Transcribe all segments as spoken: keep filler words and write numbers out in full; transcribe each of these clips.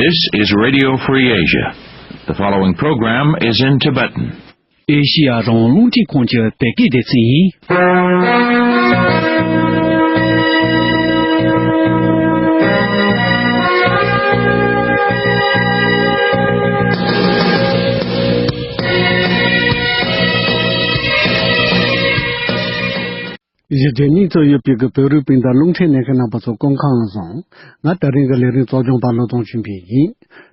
This is Radio Free Asia. The following program is in Tibetan. ཨེ་ཤི་ཡ་རང་དབང་རླུང་འཕྲིན་ཁང་གི་བོད་སྐད་སྡེ་ཚན་ཡིན། གཞིས་བྱེས་གཉིས་སུ་ཡོད་པའི་གི་བོད་རིགས་སྤུན་ཟླ་རླུང་འཕྲིན་གནས་མཁན་རྣམ་པ་ཚོ་སྐུ་ཁམས་བཟང་། ང་དེ་རིང་གི་ལས་རིམ་གཙོ་སྐྱོང་པ་བློ་བཟང་ཆོས་འཕེལ་ཡིན།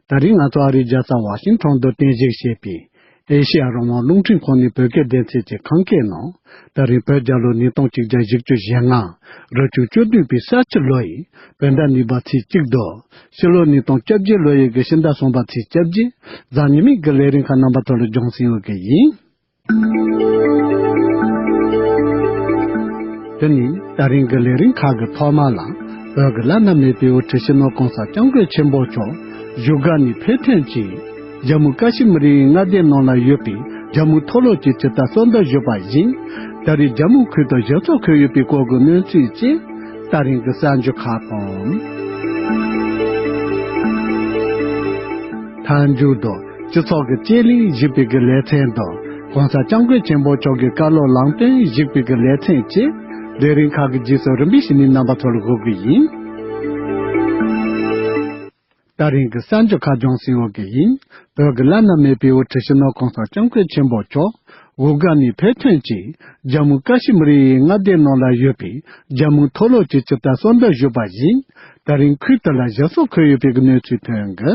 དེ་རིང་ང་ཚོ་ཨ་རིའི་རྒྱལ་ས་ཝ་ཤིང་ཊོན་དུ་རྟེན་གཞི་བྱས་པའི་ཨེ་ཤེ་ཡ་རང་དབང་རླུང་འཕྲིན་ཁང་ནས་བོད་སྐད་སྡེ་ཚན་གྱི་ཁམས་སྐད་ནང་། དེ་རིང་བོད་རྒྱལ་ལོ་ཉིས་སྟོང་གཅིག་བརྒྱ་བཞི་བཅུ་ཞེ་ལྔ། རབ་བྱུང་བཅུ་བདུན་པའི་ས་བྱི་ལོ་ཡི་བོད་ཟླ་གཉིས་པ་ཚེས་གཅིག་དང་། ཕྱི་ལོ་ཉིས་སྟོང་བཅོ་བརྒྱད་ལོ་ཡི་གི་ཕྱི་ཟླ་གསུམ་པ་ཚེས་བཅོ་བརྒྱད། གཟའ་ཉི་མའི་གི་ལས་རིམ་ཁག་རྣམ་པ་ཚོ་ལ་སྦྱོང་སྲིང་འོས་ཀྱི་ཡིན། དེ་ནས་ད་རིང་གི་ལས་རིམ་ཁག་གི་ཐོག་མ་ལ། བོད་ཀྱི་བླ་ན་མེད་པའི་དབུ་ཁྲིད་སྤྱི་ནོར་གོང་ས་སྐྱབས་མགོན་ཆེན་པོ་མཆོག་བཞུགས་སྒར་ནས་ཕེབས་ཐོན་གྱིས། ཇམ་མུ་ཀ་ཤི་མིར་ཡི་མངའ་སྡེ་ནང་ལ་ཡོད་པའི་ཇམ་མུ་མཐོ་སློབ་ཀྱི་སྤྱི་ཟླ་གསོལ་འདེབས་ཞུས་པ་བཞིན། ད་རེས་ཇམ་མུ་ཁུལ་དུ་ཞབས་སོར་འཁོད་ཡོད་པའི་སྐོར་གྱི་གནས་ཚུལ་བཅས་ད་རིང་གི་གསར་འགྱུར་ཁག་དང་། མཐའ་མཇུག་ཏུ་སྤྱི་ཚོགས་ཀྱི་དཔྱད་གླེང་ཞུས་པའི་གི་ལེ་ཚན་དང་། གོང་ས་སྐྱབས་མགོན་ཆེན་པོ་མཆོག་གི་བཀའ་སློབ་ལམ་སྟོན་ཞུས་པའི་གི་ལེ་ཚན་བཅས་ལས་རིམ་ཁག་གི་རྗེས་སུ་རིམ་པས་ཞུས་ནས་རྣམ་པ་ཚོར་འགོད་ཀྱི་ཡིན། ད་རིང་གི་གསར་འགྱུར་ཁག་སྦྱོང་སྲིང་འོས་ཀྱི་ཡིན། བོད་ཀྱི་བླ་ན་མེད་པའི་དབུ་ཁྲིད་སྤྱི་ནོར་གོང་ས་སྐྱབས་མགོན་ཆེན་པོ་མཆོག་བཞུགས་སྒར་ནས་ཕེབས་ཐོན་གྱིས། ཇམ་མུ་ཀ་ཤི་མིར་ཡི་མངའ་སྡེ་ནང་ལ་ཡོད་པའི་ཇམ་མུ་མཐོ་སློབ་ཀྱི་སྤྱི་ཟླ་གསོལ་འདེབས་ཞུས་པ་བཞིན། ད་རིང་ཁུལ་དེ་ལ་ཞབས་སོར་འཁོད་ཡོད་པའི་གནས་ཚུལ་ཐོན་གི།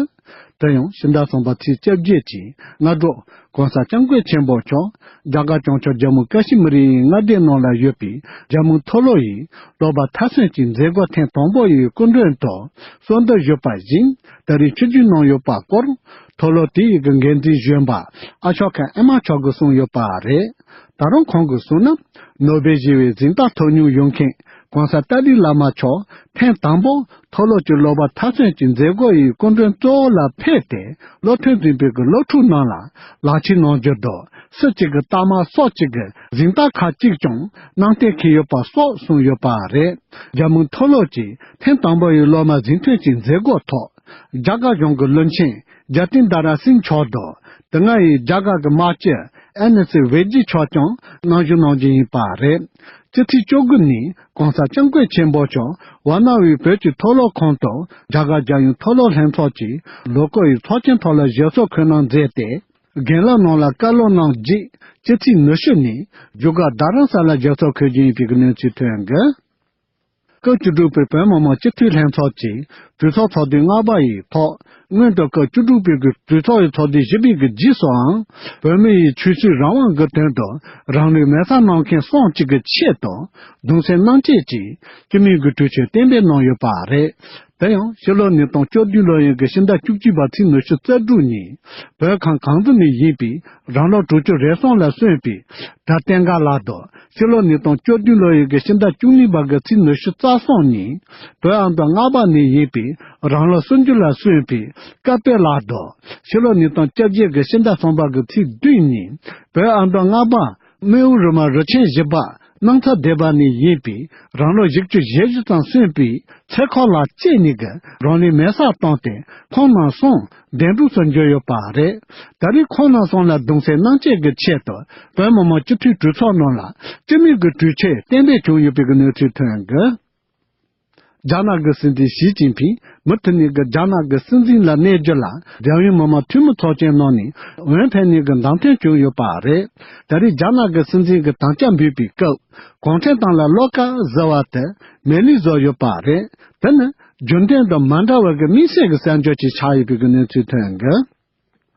དེ་ཡང་ཕྱི་ཟླ་གསུམ་པ་ཚེས་བཅོ་བརྒྱད་ཀྱི་སྔ་དྲོ། གོང་ས་སྐྱབས་མགོན་ཆེན་པོ་མཆོག་རྒྱ་གར་བྱང་ཕྱོགས་ཇམ་མུ་ཀ་ཤི་མིར་ཡི་མངའ་སྡེ་ནང་ལ་ཡོད་པའི་ཇམ་མུ་མཐོ་སློབ་ཡི་སློབ་པ་མཐར་སོན་གྱི་མཛད་སྒོ་ཐེངས་དང་པོ་ཡི་སྐུ་མགྲོན་དུ་གསོལ་འདེབས་ཞུས་པ་བཞིན། ད་རེས་ཆིབས་བསྒྱུར་གནང་ཡོད་པ་སྐོར། མཐོ་སློབ་དེ་ཡི་གི་འགན་འཛིན་གཞོན་པ་ཨ་ཤོ་ཁ་ཨེ་མ་མཆོག་གིས་གསུངས་ཡོད་པ་རེད། ད་རུང་ཁོང་གིས་གསུངས་ན། ནོ་སྦེལ་ཞི་བའི་གཟེངས་རྟགས་ཐོབ་མྱོང་ཡོད་མཁན་གོང་ས་ཏཱ་ལའི་བླ་མ་མཆོག་ཐེངས་དང་པོ་མཐོ་སློབ་ཀྱི་སློབ་པ་མཐར་སོན་གྱི་མཛད་སྒོ་ཡི་སྐུ་མགྲོན་གཙོ་བོ་ལ་ཕེབས་ཏེ། སློབ་ཐོན་ཟིན་པའི་གི་སློབ་ཕྲུག་རྣམས་ལ་ལག་ཁྱེར་གནང་རྒྱུ་དང་། སུ་གཅིག་གི་རྟགས་མ་སོགས་གཅིག་གི་གཟེངས་རྟགས་ཁག་ཅིག་ཀྱང་གནང་གཏན་འཁེལ་ཡོད་པ་སོགས་གསུངས་ཡོད་པ་རེད། རྒྱ་མི་མཐོ་སློབ་ཀྱི་ཐེངས་དང་པོ་ཡི་སློབ་མ་གཟེངས་ཐོན་གྱི་མཛད་སྒོ་ཐོག་རྒྱ་གར་གཞུང་གི་བློན་ཆེན་ཇ་ཏིན་དཱ་ར་སིང་མཆོག་དང་། དེ་སྔ་ཡི་རྒྱ་གར་གྱི་དམག་སྤྱི་ཨེ་ནི་སི་ཝེ་ཇི་མཆོག་ཀྱང་གནང་ཞུ་གནང་རྒྱུ་ཡིན་པ་རེད། སྤྱི་ཚེས་བཅུ་དགུ་ཉིན་གོང་ས་སྐྱབས་མགོན་ཆེན་པོ་མཆོག་ཝཱ་ཎ་ཝིའི་བོད་ཀྱི་མཐོ་སློབ་ཁང་དུ་རྒྱ་གར་རྒྱལ་ཡོངས་མཐོ་སློབ་ལྷན་ཚོགས་ཀྱི་ལོ་འཁོར་ཡི་ཚོགས་ཆེན་ཐོག་ལ་ཞབས་སོར་འཁོད་གནང་མཛད་དེ། རྒན་ལགས་རྣམས་ལ་བཀའ་སློབ་གནང་རྗེས། སྤྱི་ཚེས་ཉི་ཤུ་ཉིན་བཞུགས་སྒར་རྡ་རམ་ས་ལར་ཞབས་སོར་འཁོད་རྒྱུ་ཡིན་པའི་གནས་ཚུལ་ཐོན་གི། སྐབས་བཅུ་དྲུག་པའི་བོད་མི་མང་སྤྱི་འཐུས་ལྷན་ཚོགས་ཀྱི་གྲོས་ཚོགས་ཚོགས་དུས་ལྔ་པ་ཡི་ཐོག་སྔོན་དུ་སྐབས་བཅུ་དྲུག་པའི་གི་གྲོས་ཚོགས་ཡི་ཚོགས་དུས་བཞི་པའི་གི་རྗེས་སུའང་། བོད་མི་ཡི་ཆོས་སྲིད་རང་དབང་གི་དོན་དུ་རང་ལུས་མེར་སྲེག་གནང་མཁན་གསུམ་གཅིག་གི་ཆེད་དུ་གདུང་སེམས་མཉམ་སྐྱེད་ཀྱིས་སྤྱི་མོས་གི་གྲོས་ཆོད་གཏན་འབེབས་གནང་ཡོད་པ་རེད། དེ་ཡང་ཕྱི་ལོ་ཉིས་སྟོང་བཅུ་བདུན་ལོ་ཡི་གི་ཕྱི་ཟླ་བཅུ་གཅིག་པ་ཚེས་ཉི་ཤུ་རྩ་དྲུག་ཉིན་བོད་ཁམས་གང་ས་ནས་ཡིན་པའི་རང་ལོ་དྲུག་ཅུ་རེ་གསུམ་ལ་སོན་པའི་གྲྭ་བསྟན་དགའ་ལགས་དང་། ཕྱི་ལོ་ཉིས་སྟོང་བཅུ་བདུན་ལོ་ཡི་གི་ཕྱི་ཟླ་བཅུ་གཉིས་པ་གི་ཚེས་ཉི་ཤུ་རྩ་གསུམ་ཉིན་བོད་ཨ་མདོ་རྔ་པ་ནས་ཡིན་པའི་རང་ལོ་སུམ་ཅུ་ལ་སོན་པའི་སྐལ་དཔལ་ལགས་དང་། ཕྱི་ལོ་ཉིས་སྟོང་བཅོ་བརྒྱད་གི་ཕྱི་ཟླ་གསུམ་པ་གི་ཚེས་བདུན་ཉིན་བོད་ཨ་མདོ་རྔ་པ་རྨེའུ་རི་མ་རུ་ཆེན་བཞི་པ་སྣང་ཚ་སྡེ་པ་ནས་ཡིན་པའི་རང་ལོ་བཞི་བཅུ་ཞེ་བཞི་ཙམ་སོན་པའི་ཚེ་འཁོར་ལགས་བཅས་གཉིས་ཀྱིས་རང་ལུས་མེར་སྲེག་བཏང་སྟེ། ཁོང་རྣམ་གསུམ་བདེ་འགྲོ་སོར་འགྱུར་ཡོད་པ་རེད། ད་རེས་ཁོང་རྣམ་གསུམ་ལ་གདུང་སེམས་མཉམ་སྐྱེད་ཀྱི་ཆེད་དུ་བོད་མི་མང་སྤྱི་འཐུས་གྲོས་ཚོགས་ནང་ལ་སྤྱི་མོས་ཀྱི་གྲོས་ཆོད་གཏན་འབེབས་བྱུང་ཡོད་པའི་གནས་ཚུལ་ཐོན་གི། རྒྱ་ནག་གི་སྲིད་འཛིན་ཞི་ཅིན་ཕིང་མུ་མཐུད་ནས་ཀྱི་རྒྱ་ནག་གི་སྲིད་འཛིན་ལ་གནས་རྒྱུ་ལ་རྒྱལ་ཡོངས་མི་མང་འཐུས་མི་ཚོགས་ཆེན་ནང་ནས་འོས་འཕེན་ནས་ཀྱི་བདམས་ཐོན་བྱུང་ཡོད་པ་རེད། ད་རེས་རྒྱ་ནག་གི་སྲིད་འཛིན་གྱི་དམ་བཅའ་འབུལ་བའི་སྐབས་གུང་ཁྲན་ཏང་ལ་བློ་དཀར་ཟེར་བ་དེ་མེད་ལུགས་བཟོས་ཡོད་པ་རེད། དེ་ནི་རྒྱུན་ལྡན་དང་མ་འདྲ་བའི་གི་དམིགས་བསལ་གྱི་གསར་འགྱུར་ཅིག་ཆགས་ཡོད་པའི་གི་གནས་ཚུལ་ཐོན་གི།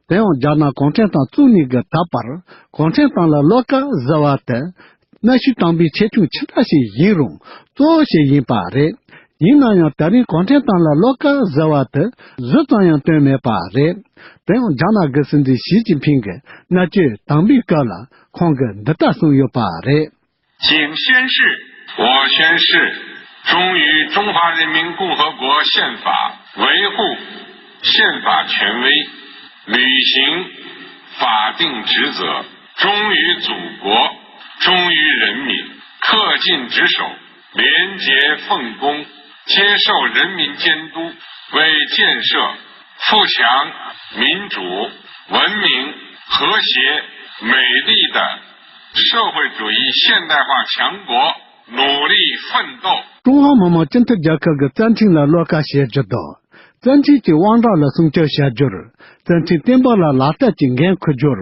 དེ་ཡང་རྒྱ་ནག་གུང་ཁྲན་ཏང་བཙུགས་ནས་ཀྱི་ད་བར་གུང་ཁྲན་ཏང་ལ་བློ་དཀར་ཟེར་བ་དེ་གནའ་ཤུལ་དམ་པའི་ཆེ་ཆུང་ཅི་འདྲ་ཞིག་ཡིན་རུང་གཙོ་བོ་ཞིག་ཡིན་པ་རེད། ཡིན་ན་ཡང་ད་རིང་གུང་ཁྲན་ཏང་ལ་བློ་དཀར་ཟེར་བ་དེ་གཟུགས་ཙམ་ཡང་སྟོན་མེད་པ་རེད། དེ་ཡང་རྒྱ་ནག་གི་སྲིད་འཛིན་ཞི་ཅིན་ཕིང་གི་མནའ་གཅོད་དམ་པའི་སྐབས་ལ་ཁོང་གིས་འདི་ལྟར་གསུངས་ཡོད་པ་རེད། 请宣誓。我宣誓，忠于中华人民共和国宪法，维护宪法权威，履行法定职责，忠于祖国，忠于人民，恪尽职守，廉洁奉公，接受人民监督，为建设富强、民主、文明、和谐、美丽的社会主义现代化强国努力奋斗。 ཀྲུང་ཧྭ་མི་དམངས་སྤྱི་མཐུན་རྒྱལ་ཁབ་ཀྱི་རྩ་ཁྲིམས་ལ་བློ་དཀར་བྱེད་རྒྱུ་དང་། རྩ་ཁྲིམས་ཀྱི་དབང་གྲགས་ལ་སྲུང་སྐྱོབ་བྱ་རྒྱུར། རྩ་ཁྲིམས་བརྟན་པོ་ལ་ལག་བསྟར་གྱི་འགན་འཁུར་རྒྱུར།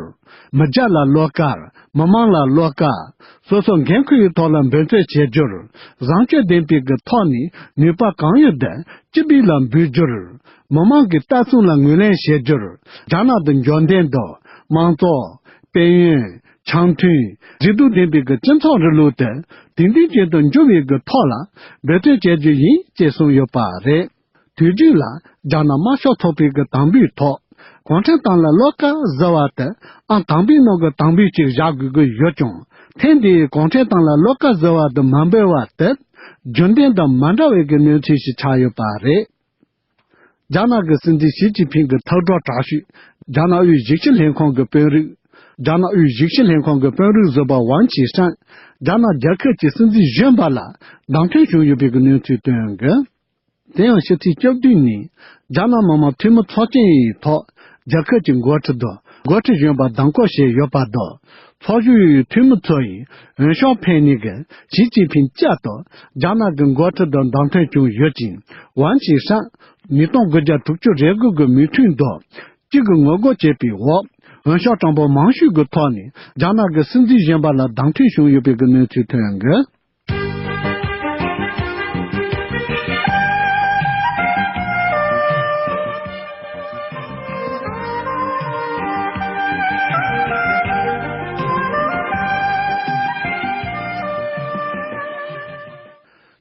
མི་རྒྱ་ལ་བློ་དཀར། མི་དམངས་ལ་བློ་དཀར། སོ་སོ་འགན་འཁུར་བའི་ཐོག་ལ་འབད་བརྩོན་བྱེད་རྒྱུར། བཟང་སྤྱོད་ལྡན་པའི་གི་ཐོག་ནས་ནུས་པ་གང་ཡོད་དེ་སྤྱི་པའི་ལ་འབུལ་རྒྱུར། མི་དམངས་ཀྱི་ལྟ་སྲུང་ལ་ངོས་ལེན་བྱེད་རྒྱུར། རྒྱ་ནག་ཏུ་འབྱོར་ལྡན་དང་། དམངས་གཙོ། དཔལ་ཡོན། འཆམ་མཐུན། མཛེས་སྡུག་ལྡན་པའི་གི་སྤྱི་ཚོགས་རིང་ལུགས་དེ་དུས་མཐུན་ཅན་དུ་འགྱུར་བའི་གི་ཐོག་ལ་འབད་བརྩོན་བྱེད་རྒྱུ་ཡིན་ཅེས་གསུངས་ཡོད་པ་རེད། དུས་རྒྱུན་ལ་རྒྱ་ནག་དམར་ཤོག་ཚོགས་པའི་གི་དམ་འབུལ་ཐོག་གུང་ཁྲན་ཏང་ལ་བློ་དཀར་ཟེར་བ་དེ་ཨང་དང་པོའི་ནང་གི་དམ་འབུལ་ཅིག་བཞག་དགོས་ཀྱི་ཡོད་ཀྱང་། ཐེངས་འདིའི་གུང་ཁྲན་ཏང་ལ་བློ་དཀར་ཟེར་བ་དེ་མ་འབུལ་བ་དེ་རྒྱུན་ལྡན་དང་མ་འདྲ་བའི་གི་གནས་ཚུལ་ཞིག་ཆགས་ཡོད་པ་རེད། རྒྱ་ནག་གི་སྲིད་འཛིན་ཞི་ཅིན་ཕིང་གི་ཐག་གྲོགས་དྲག་ཤོས། རྒྱ་ནག་དབུས་གཞུང་ཞབས་ལྷན་ཁང་གི་དཔོན་རིགས། རྒྱ་ནག་དབུས་གཞུང་ཞབས་ལྷན་ཁང་གི་དཔོན་རིགས་ཟུར་པ་ཝང་ཆི་ཧྲན། རྒྱ་ནག་རྒྱལ་ཁབ་ཀྱི་སྲིད་འཛིན་གཞོན་པ་ལ་བདམས་ཐོན་བྱུང་ཡོད་པའི་གནས་ཚུལ་བཏོན་ཡོད། དེ་ཡང་ཕྱི་ཚེས་བཅུ་བདུན་ཉིན། རྒྱ་ནག་མི་དམངས་འཐུས་མི་ཚོགས་ཆེན་ཡི་ཐོག་རྒྱལ་ཁབ་ཀྱི་འགོ་ཁྲིད་དང་འགོ་ཁྲིད་གཞོན་པ་གདམ་བསྐོ་བྱས་ཡོད་པ་དང་། ཚོགས་ཞུགས་ཡོད་པའི་འཐུས་མི་ཚོ་ཡིས་འོས་ཤོག་འཕེན་ནས་ཀྱི་ཞི་ཅིན་ཕིང་བཅས་དང་རྒྱ་ནག་གི་འགོ་ཁྲིད་དུ་བདམས་ཐོན་བྱུང་ཡོད་ཅིང་། ཝང་ཆི་ཧྲན་ཉིས་སྟོང་དགུ་བརྒྱ་དྲུག་ཅུ་རེ་དགུ་གི་མོས་མཐུན་དང་གཅིག་གི་ངོ་རྒོལ་བྱས་པའི་འོག་འོས་ཤོག་གྲངས་འབོར་མང་ཤོས་ཀྱི་ཐོག་ནས་རྒྱ་ནག་གི་སྲིད་འཛིན་གཞོན་པ་ལ་བདམས་ཐོན་བྱུང་ཡོད་པའི་གནས་ཚུལ་ཐོན་ཡོད།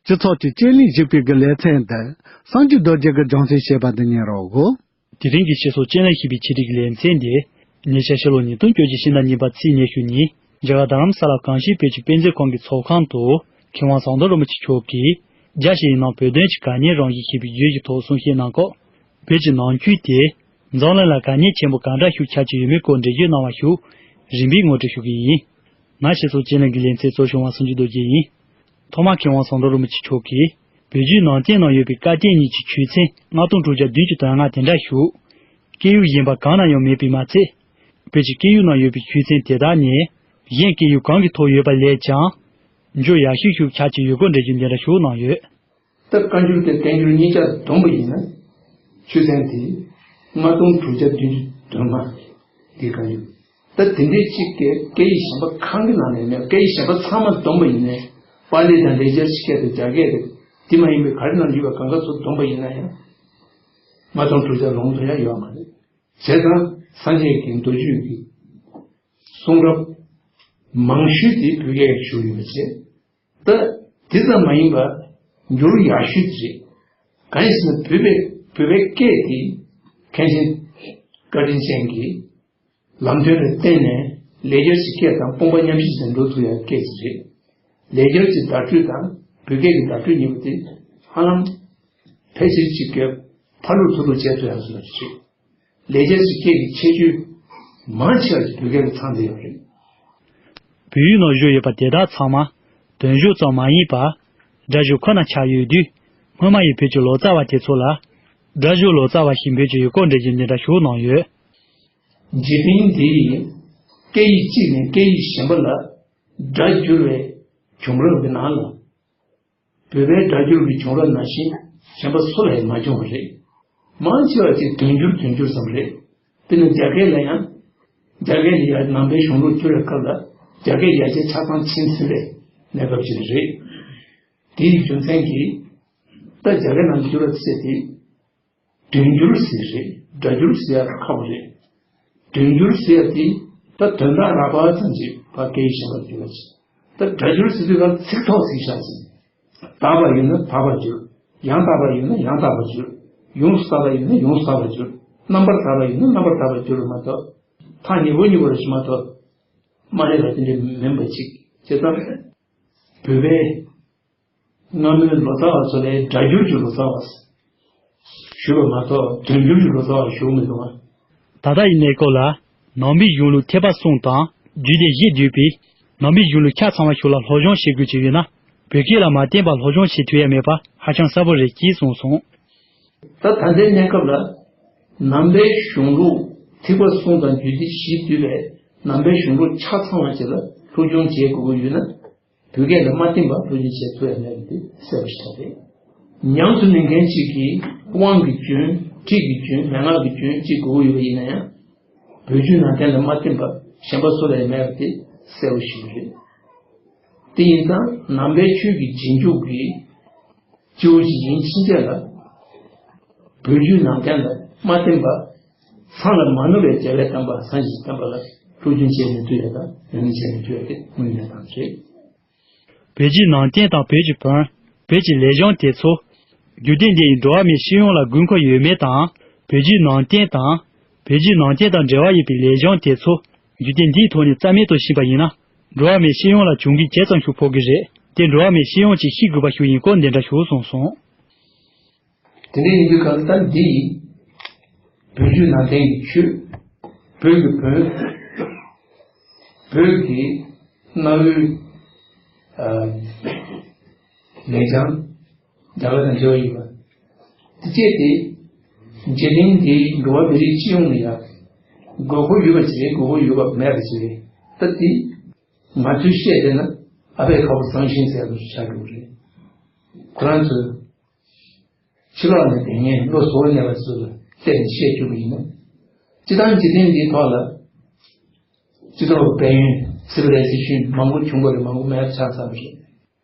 སྤྱི་ཚོགས་ཀྱི་སྤྱན་ལས་གཞིགས་པའི་གི་ལེ་ཚན་འདི་སངས་རྒྱས་རྡོ་རྗེ་གི་སྦྱོང་ཚན་ཞེས་པ་འདི་ཉན་རོགས་གོ། དེ་རིང་གི་སྤྱི་ཚོགས་སྤྱན་ལས་གཞིགས་པའི་ཆེད་དུ་གི་ལེ་ཚན་འདི། ཉེ་ཆར་ཕྱི་ལོ་ཉིས་སྟོང་བཅོ་བརྒྱད་ཕྱི་ཟླ་གཉིས་པ་ཚེས་ཉི་ཤུ་ཉིན་རྒྱ་གར་རྡ་རམ་ས་ལ་གངས་ཤིང་བོད་ཀྱི་དཔེ་མཛོད་ཁང་གི་ཚོགས་ཁང་དུ་མཁས་དབང་ཟམ་གདོང་རིན་པོ་ཆེ་མཆོག་གིས་རྒྱ་ཞེས་ཡིན་ནང་བོད་དོན་གྱི་དཀའ་ཉེན་རང་བཞིན་ཞེས་པའི་བརྗོད་ཀྱི་ཐོག་གསུང་བཤད་གནང་སྐབས། བོད་ཀྱི་ནང་ཆོས་དེ་འཛམ་གླིང་ལ་དཀའ་ཉེན་ཆེན་པོ་ག་འདྲ་ཞིག་ཆགས་ཀྱི་ཡོད་མེད་སྐོར་འགྲེལ་བརྗོད་གནང་བ་ཞིག་རིམ་པས་ངོ་སྤྲོད་ཞུ་གི་ཡིན། ང་ཞེས་སོགས་སྤྱན་ལས་ཀྱི་ལེ་ཚན་གཙོ་བྱུང་བ་སངས་རྒྱས་རྡོ་རྗེ་ཡིན། ཐོག་མར་མཁས་དབང་ཟམ་གདོང་རིན་པོ་ཆེ་མཆོག་གིས་བོད་བརྒྱུད་ནང་བསྟན་ནང་ཡོད་པའི་བཀའ་བསྟན་གཉིས་ཀྱི་ཆོས་ཚན་ལྔ་སྟོང་དྲུག་བརྒྱ་བདུན་ཅུ་དོན་ལྔ་དེ་འདྲ་ཞིག་སྐད་ཡིག་གཞན་པ་གང་ན་ཡང་མེད་པས་མ་ཚད། བོད་ཀྱི་སྐད་ཡིག་ནང་ཡོད་པའི་ཆོས་ཚན་དེ་དག་ནི་གཞན་སྐད་ཡིག་གང་གི་ཐོག་ཡོད་པ་ལས་ཀྱང་འཇུག་ཡག་ཤོས་ཤིག་ཆགས་ཀྱི་ཡོད་སྐོར་འགྲེལ་བརྗོད་འདི་འདྲ་ཞིག་གནང་ཡོད། ད་བཀའ་འགྱུར་དང་བསྟན་འགྱུར་གཉིས་ཆ་བསྡོམས་པ་ཡིན་ན། ཆོས་ཚན་དེ་ལྔ་སྟོང་དྲུག་བརྒྱ་བདུན་ཅུ་དོན་ལྔ་འདི་བཀའ་འགྱུར། ད་དེ་འདྲའི་གཅིག་གི་སྐད་ཡིག་གཞན་པ་གང་གི་ནང་ནས་མེད། སྐད་ཡིག་གཞན་པ་ཚང་མ་བསྡོམས་པ་ཡིན་ནའི་པཱ་ལི་དང་ལེགས་སྦྱར་གྱི་སྐད་དང་རྒྱ་སྐད་དེ་དེ་མ་ཡིན་པའི་ག་རེ་ནང་ཡོད་པ་གང་ག་ཚོ་བསྡོམས་པ་ཡིན་ན་ཡང་། ལྔ་སྟོང་དྲུག་བརྒྱ་ལོངས་སུ་ཡང་ཡོད་མ་རེད། བྱས་ཙང་སངས་རྒྱས་ཀྱི་མདོ་རྒྱུད་ཀྱི་གསུང་རབ་མང་ཤོས་དེ་བོད་སྐད་བཞུགས་ཡོད་པ་བྱས། ད་དེ་ཙམ་མ་ཡིན་པར་འགྱུར་ཡག་ཤོས་དེ་རེད། གང་ཡིན་ཟེར་ན་བོད་པའི་བོད་པའི་སྐད་དེ་མཁན་ཆེན་བཀའ་དྲིན་ཅན་གྱི་ལམ་སྟོན་ལ་བརྟེན་ནས་ལེགས་སྦྱར་གྱི་སྐད་དང་དཔུང་པ་མཉམ་གཤིབ་ཀྱིས་འགྲོ་ཐུབ་ཡག་སྐད་ཅིག་རེད། ལེགས་སྦྱར་གྱི་བརྡ་སྤྲོད་དང་བོད་སྐད་ཀྱི་བརྡ་སྤྲོད་གཉིས་པོ་དེ་ཧ་ལམ་ཕལ་ཆེར་གཅིག་གི་ཕར་ལུགས་ཚུར་ལུགས་བྱས་ཐུབ་ཡག་བཟོ་ཡག་ཅིག་རེད། ལེགས་སྦྱར་གྱི་སྐད་ཀྱི་ཁྱད་ཆོས་མང་ཆེ་བ་ཞིག་བོད་སྐད་ལ་ཚང་བསྡད་ཡོད་རེད། བོད་ཡིག་ནང་བཞུགས་ཡོད་པ་དེ་དག་ཚང་མ་དོན་བརྗོད་ཙམ་མ་ཡིན་པར་སྒྲ་སྦྱོར་ཁོ་ན་ཆགས་ཡོད་དུས། སྔོན་མ་ཡི་བོད་ཀྱི་ལོ་ཙཱ་བ་དེ་ཚོ་ལ་སྒྲ་སྦྱོར་ལོ་ཙཱ་བ་ཞེས་འབོད་ཀྱི་ཡོད་སྐོར་འགྲེལ་བརྗོད་འདི་འདྲ་ཞིག་གནང་ཡོད། འཇིག་རྟེན་འདི་ཡི་སྐད་ཡིག་གཅིག་ནས་སྐད་ཡིག་གཞན་པ་ལ་སྒྲ་བསྒྱུར་བའི་བྱུང་རབས་ཀྱི་ནང་ལ། བོད་པའི་སྒྲ་སྒྱུར་གྱི་བྱུང་རབས་ནང་བཞིན་གཞན་པ་སུ་ལ་ཡང་མ་བྱུང་བ་རེད། མང་ཆེ་བ་ཅིག་དོན་བསྒྱུར་དོན་བསྒྱུར་ཙམ་རེད། དཔེར་ན་རྒྱ་སྐད་ལ་ཡང་། རྒྱ་སྐད་ལ་ཡང་ནང་པའི་གཞུང་ལུགས་བསྒྱུར་བའི་སྐབས་ལ་རྒྱ་སྐད་ཡར་རྒྱས་ཆ་ཚང་ཕྱིན་ཟིན་པའི་གནས་སྐབས་ཅིག་རེད། དེའི་རྒྱུ་མཚན་གྱིས། ད་རྒྱ་སྐད་ནང་བསྒྱུར་བ་ཟེར་དེ། དོན་བསྒྱུར་ཟེར་རེད། སྒྲ་བསྒྱུར་ཟེར་ཡག་ཁག་པོ་རེད། དོན་བསྒྱུར་ཟེར་ཡག་དེ་ད་དོན་དག་རགས་པ་ཙམ་ཅིག་ཕར་སྐད་ཡིག་གཞན་པར་བསྒྱུར་བ་ཅིག་ད་སྒྲ་བསྒྱུར་ཟེར་དུས་ཀ་ཚིག་ཐོག་ཚིག་བཞག་ཟིན། དག་པ་ཡོད་ན་དག་པར་བསྒྱུར། ཡང་དག་པ་ཡོད་ན་ཡང་དག་པར་བསྒྱུར། ཡོངས་སུ་དག་པ་ཡོད་ན་ཡོངས་སུ་དག་པར་བསྒྱུར། རྣམ་པར་དག་པ་ཡོད་ན་རྣམ་པར་དག་པར་བསྒྱུར་བ་མ་གཏོགས། ཐག་ཉེ་པོ་ཉེ་པོ་རེ་ཞིག་མ་གཏོགས། མ་རེད་པ་དེ་འདྲ་མིན་པ་ཅིག་བྱས་ཙང་། བོད་པའི་སྔ་མོའི་ལོ་ཙཱ་བ་ཚོ་ལས་སྒྲ་བསྒྱུར་གྱི་ལོ་ཙཱ་བ་ཞུས་པ་མ་གཏོགས་དོན་བསྒྱུར་གྱི་ལོ་ཙཱ་བ་ཞུ་མི་འདུག་བ། ད་ལྟ་ཡི་གནས་སྐབས་ལ་ནང་པའི་གཞུང་ལུགས་ཐེག་པ་གསུམ་དང་རྒྱུད་སྡེ་བཞི་འདུས་པའི་ནང་པའི་གཞུང་ལུགས་ཆ་ཚང་བ་ཞིག་ལ་སློབ་སྦྱོང་བྱེད་དགོས་ཀྱི་ཡོད་ན། བོད་སྐད་ལ་མ་བརྟེན་པར་སློབ་སྦྱོང་བྱེད་ཐུབ་ཡ་མེད་པ་ཧ་ཅང་གསལ་པོ་རེད་ཅེས་གསུངས་སོང་། ད་ད་ལྟའི་གནས་སྐབས་ལ་ ནང་པའི་གཞུང་ལུགས་ཐེག་པ་གསུམ་དང་རྒྱུད་སྡེ་བཞི་འདུས་པའི་ནང་པའི་གཞུང་ལུགས་ཆ་ཚང་བ་ཅིག་ལ་སློབ་སྦྱོང་བྱེད་དགོས་ཀྱི་ཡོད་ན། བོད་སྐད་ལ་མ་བསྟུན་པར་སློབ་སྦྱོང་བྱེད་ཐུབ་ཡ་མེད་པ་དེ་གསལ་པོ་ཞིག་རེད། ཉམས་སུ་ལེན་མཁན་ཅིག་གིས་དབང་གི་རྒྱུན། ཁྲིད་ཀྱི་རྒྱུན། མན་ངག་གི་རྒྱུན་བཅས་དགོས་ཀྱི་ཡོད་པ་ཡིན་ན་ཡང་། བོད་བརྒྱུད་ནང་བསྟན་ལ་མ་བསྟུན་པར་གཞན་པ་སུ་ལ་ཡང་མེད་པ་དེ་གསལ་པོ་ཞིག་རེད། དེ་ཡིན་ཙང་ནང་པའི་ཆོས་ཀྱི་རྗེས་འཇུག་གི་སྐྱེ་བོ་ཞིག་ཡིན་ཕྱིན་ཆད་ལ། བོད་བརྒྱུད་ནང་བསྟན་ལ་མ་བསྟུན་པར། མཚམས་ལ་མ་ནུབ་པའི་རྒྱལ་བའི་བསྟན་པ་སངས་རྒྱས་ཀྱི་བསྟན་པ་ལ་སློབ་སྦྱོང་བྱས་མི་ཐུབ་ཡ་དང་ཉམས་ལེན་བྱས་མི་ཐུབ་ཡ་དེ་དངོས་གནས་དྲང་རེད། བོད་བརྒྱུད་ནང་བསྟན་དང་བོད་ཀྱི་བོན། བོད་ཀྱི་ལེགས་བྱང་དེ་ཚོ། རྒྱུད་སྡེ་འདི་ཡིས་འགྲོ་བ་མིའི་སྤྱི་ཡོངས་ལ་དགོས་མཁོ་ཡོད་མེད་དང་། བོད་བརྒྱུད་ནང་བསྟན་དང་། བོད་བརྒྱུད་ནང་བསྟན་དང་འབྲེལ་བ་ཡོད་པའི་ལེགས་བྱང་དེ་ཚོ། རྒྱུད་སྡེ་འདིའི་ཐོག་ནས་རྩ་མེད་དུ་ཕྱིན་པ་ཡིན་ན། འགྲོ་བ་མིའི་སྤྱི་ཡོངས་ལ་གྱོང་གུན་ཇེ་ཙམ་ཞིག་ཕོག་གི་རེད། དེ་འགྲོ་བ་མིའི་སྤྱི་ཡོངས་ཀྱིས་ཤེས་དགོས་པ་ཞིག་ཡིན་སྐོར་འདི་འདྲ་ཞིག་གསུངས་སོང་། དེ་འདྲ་ཡིན་དུས་གང་ལྟར་འདི་ཡིས་བོད་བརྒྱུད་ནང་བསྟན་གྱི་ཆོས། བོད་ཀྱི་བོན། བོད་ཀྱི་གནའ་བོའི་ཨ་ལེགས་བྱང་། རྒྱ་གར་དང་འབྲེལ་བ་ཡོད་པ། དེ་བཅས་ཏེ་འཇིག་རྟེན་འདིའི་འགྲོ་བ་མི་རིགས་སྤྱི་ཡོངས་ལ་ཡང་དགོས་མཁོ་ཡོད་པ་ཅིག་རེད། དགོས་མཁོ་ཡོད་པ་མེད་པ་ཅིག་རེད། ད་དེ་ང་ཚོས་བཤད་བསྡད་ན་ཨ་ཕའི་ཁ་བོ་ཟང་ཤིང་ཟེར་བ་ཆགས་འགྲོ་གི་རེད། ཁོ་རང་ཚོས་ཕྱི་ལོགས་ནས་བསྡད་མཁན་བློ་བཟོ་མཁན་པ་ཚོ་ལ་བལྟས་ནས་བཤད་རྒྱུ་ཡིན་ན། སྤྱིར་བཏང་འཇིག་རྟེན་འདིའི་ཐོག་ལ་སྤྱི་ཚོགས་དཔལ་ཡོན་སི་ཝི་ལའི་ཟེ་ཤན་མང་པོ་བྱུང་བ་རེད། མང་པོ་མེད་པ་ཆགས་ཚར་བ་རེད།